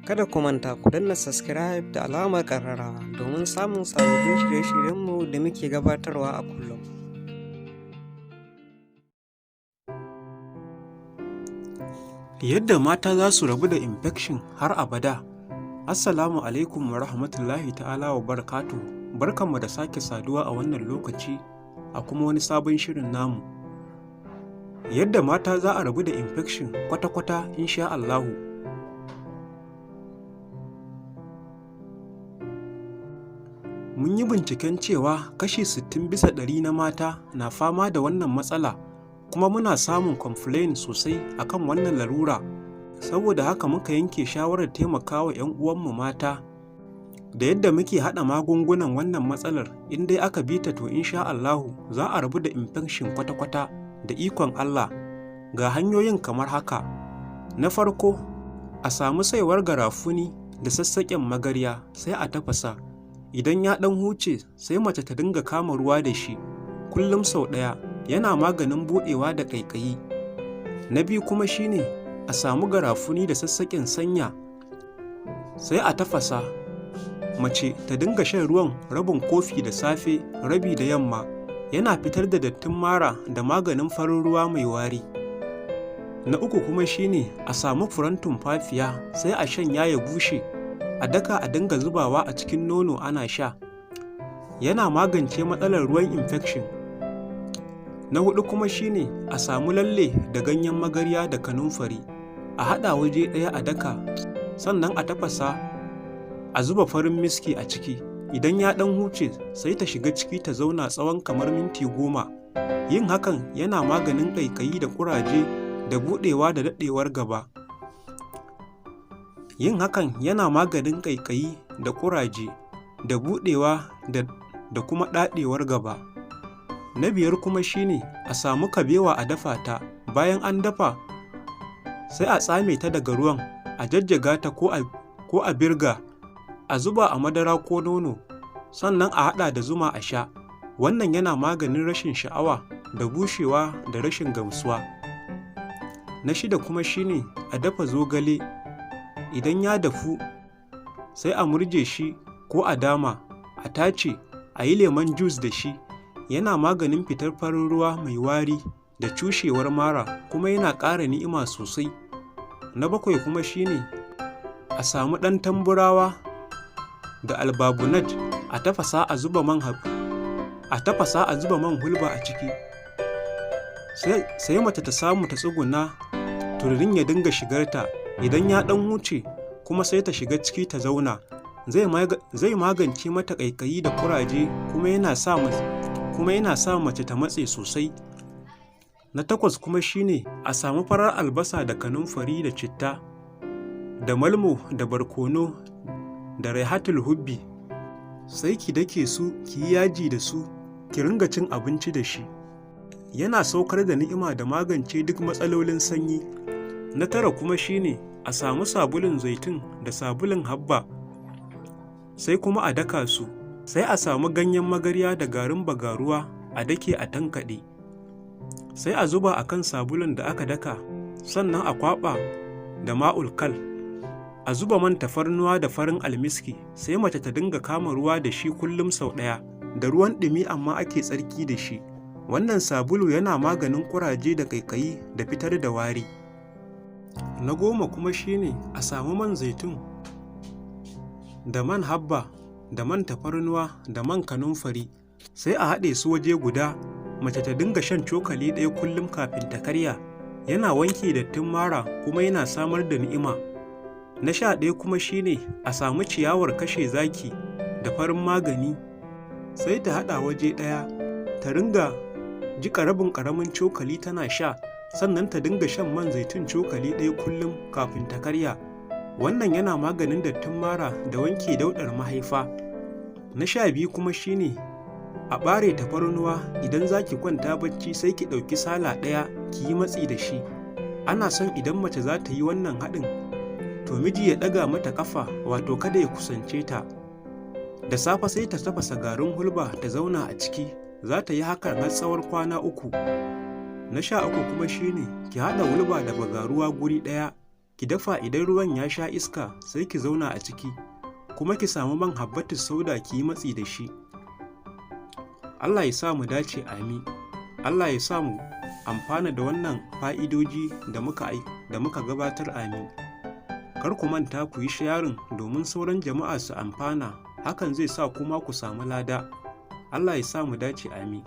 Kada ku manta ku danna subscribe da alamar ƙararrawa domin samun sababbin shirye-shiryenmu da muke gabatarwa a kullum. Yadda mata za su rabu da infection har abada. Assalamu alaikum wa rahmatullahi ta'ala wa barakatuhu. Barkanmu da sake saduwa a wannan lokaci a kuma wani sabon shirin namu. Yadda mata za a rabu da infection kwata-kwata insha Allahu. Mun yi binciken cewa kashi 60% na mata na fama da wannan matsala, kuma muna samun complain sosai akan wannan larura. Saboda haka muka yanke shawarar taimakawa 'yan uwanmu mata da yadda muke haɗa magungunan wannan matsalar. In dai aka bi ta, to insha Allahu za a rabu da infection kwata-kwata da ikon Allah. Ga hanyoyin kamar haka: na farko, a samu saiwar garafuni da sassaƙen magarya, sai a tafasa. Idan ya ɗan huce, sai mace ta dinga kama ruwa da shi kullum sau ɗaya. Yana maganin buɗewa da ƙaiƙayi. Na biyu kuma shine a samu garafuni da sassaƙen sanya, sai a tafasa. Mace ta dinga shan ruwan rabin kofi da safe, rabi da yamma. Yana fitar da dattin mara da maganin farin ruwa mai wari. Na uku kuma shine a samu furen tumfafiya, sai a shanya ya bushe, a daka, a dinga zubawa a cikin nono ana sha. Yana magance matsalar ruwan infection. Na hudu kuma shine a samu lalle da ganyen magarya da kanumfari, a haɗa waje ɗaya, a daka, sannan a tafasa, a zuba farin miski a ciki. Idan ya ɗan huce, sai ta shiga ciki ta zauna tsawon kamar minti 10. Yin hakan yana maganin ƙaiƙayi da ƙuraje da buɗewa da daɗewar gaba. Yin hakan yana maganin ƙaiƙayi da ƙuraje da buɗewa da kuma ɗaɗewar gaba. Na biyar kuma shine a samu kabewa, a dafa ta. Bayan an dafa, sai a tsame ta daga ruwan, a jajjaga ta ko a birga, a zuba a madara ko nono, sannan a haɗa da zuma a sha. Wannan yana maganin rashin sha'awa da bushewa da rashin gamsuwa. Na shida kuma shine a dafa zogale. Idan ya dafu, sai a murje shi ko a dama, a tace, a yi lemon juice da shi. Yana maganin fitar farin ruwa mai wari da cushewar mara, kuma yana ƙara ni'ima sosai. Na bakwai kuma shine a samu ɗan tamburawa da albabunat, a tafasa, a zuba man a tafasa, a zuba man hulba a ciki, sai mace ta samu ta tsuguna, tururin ya dinga shigarta. Idan ya ɗan huce kuma, sai ta shiga ciki ta zauna. Zai magance mata ƙaiƙayi da ƙuraje, kuma yana sa mace ta matse sosai. Na takwas kuma shine a samu farar albasa da kanumfari da citta da malmo da barkono da raihatul hubbi, sai ki dake su, ki yi yaji da su, ki ringa cin abinci da shi. Yana saukar da ni'ima da magance duk matsalolin sanyi. Na tara kuma shine a samu sabulun zaitun da sabulun habba, sai kuma a daka su. Sai a samu ganyen magarya da garin bagaruwa, a dake, a tankaɗe, sai a zuba a kan sabulun da aka daka, sannan a kwaɓa da ma'ul kal, a zuba man tafarnuwa da farin almiski, sai mace ta dinga kama ruwa da shi kullum sau ɗaya, da ruwan ɗumi amma ake tsarki da shi. Wannan sabulu yana maganin ƙuraje da ƙaiƙayi da fitar da wari. Na 10 kuma shine a samu man zaitun da man habba da man tafarnuwa da man kanumfari, sai a haɗe su waje guda. Mace ta dinga shan cokali ɗaya kullum kafin ta karya. Yana wanke dattin mara kuma yana samar da ni'ima. Na 11 kuma shine a samu ciyawar kashe zaki da farin magani, sai ta haɗa waje ɗaya, ta ringa jiƙa rabin ƙaramin cokali tana sha, sannan ta dinga shan man zaitun cokali ɗaya kullum kafin ta karya. Wannan yana maganin dattin mara da wanke dauɗar mahaifa. Na 12 kuma shine a ɓare tafarnuwa. Idan za ki kwanta bacci, sai ki ɗauki sala ɗaya ki yi matsi da shi. Ana son idan mace za ta yi wannan haɗin, to miji ya ɗaga mata ƙafa, wato kada ya kusance ta. Da safe sai ta tafasa garin hulba ta zauna a ciki. Za ta yi hakan har tsawon kwana 3. Na 13 kuma shine ki haɗa hulba da bagaruwa guri ɗaya. Ki dafa, idan ruwan ya sha iska sai ki zauna a ciki, kuma ki samu man habbatus sauda ki yi matsi da shi. Allah ya sa mu dace, amin. Allah ya sa mu amfana da wannan fa'idoji da muka gabatar, amin. Kar ku manta ku yi sharing domin sauran jama'a su amfana, hakan zai sa kuma ku samu lada. Allah ya sa mu dace, amin.